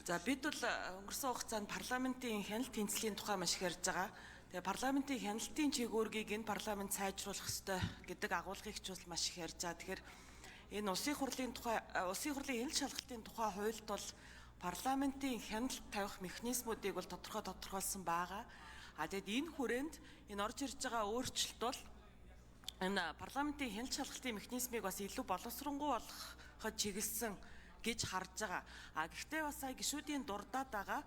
За, бид бол өнгөрсөн хугацаанд парламентын хяналт тэнцлийн тухай маш их ярьж байгаа. Тэгээ парламентын хяналтын чиглэлийг энэ парламент сайжруулах ёстой гэдэг агуулгыг ч бол маш их ярьж байгаа. Тэгэхээр энэ улсын хурлын тухай, улсын хурлын хяналт шалгалтын тухай хуульд бол парламентын хяналт тавих механизмуудыг бол тодорхой тодорхойлсон байгаа. А тэгэд энэ хүрээнд энэ орж ирж байгаа өөрчлөлт бол энэ парламентын хяналт шалгалтын механизмыг бас илүү боловсронгуй болгоход чиглэсэн гэж харж байгаа. А гэхдээ бас сая гишүүдийн дурдаад байгаа,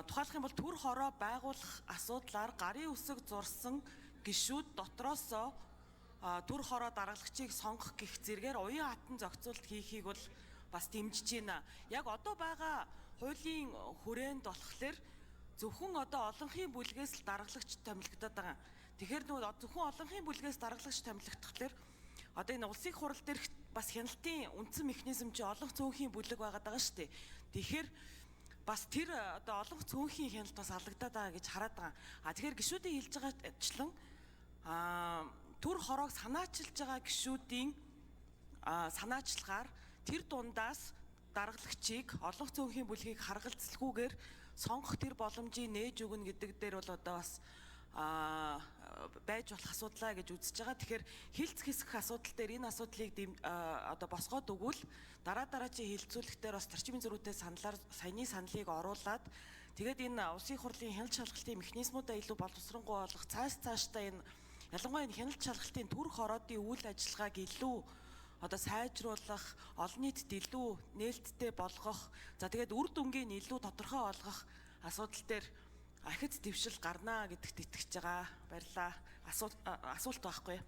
тухайлах юм бол төр хороо байгуулах асуудлаар гарын үсэг зурсан гишүүд дотроосоо төр хороо дараглагчийг сонгох гэх зэргээр уян хатан зохицуулалт хийхийг бол бас дэмжиж байна. Яг одоо байгаа хуулийн хүрээнд болохоор зөвхөн одоо олонхын бүлгээс л дараглагч томилогдоод байгаа. Тэгэхээр нөгөө зөвхөн олонхын бүлгээс дараглагч томилогдохлоор одоо энэ улсын хурал дээрх бас хяналтын үндсэн механизм чи олонх цөөнхийн бүлэг байгаад байгаа шүү дээ. Тэгэхээр бас тэр одоо олонх цөөнхийн хяналт бас алагдаад байгаа гэж хараад байгаа. А тэгэхээр гишүүдийн хэлж байгаачлан төр хороог санаачилж байгаа гишүүдийн санаачлагаар тэр дундаас дараглагчийг олонх цөөнхийн бүлгийг харгалзалгүйгээр сонгох тэр боломжийг нээж өгнө гэдэг дээр бол одоо бас байж болох асуудлаа гэж үзэж байгаа. Тэгэхээр хилцэх хэсэх асуудал дээр энэ асуудлыг одоо босгоод өгвөл дараа дараачийн хилцүүлэхдээ бас зарчмын зөрүүтэй саналаар саяны саналыг оруулаад, тэгээд энэ улсын хурлын хяналт шалгалтын механизмуудаа илүү боловсронгуй болгох, цааш цаашдаа энэ ялангуяа энэ хяналт шалгалтын төр хороодын үйл ажиллагааг илүү одоо сайжруулах, олон нийтэд илүү нээлттэй болгох, за тэгээд үр дүнгийг илүү тодорхой болгох асуудал дээр ахиц дэвшил гарнаа гэдэгт итгэж байгаа. Баярлалаа. Асуулт байхгүй.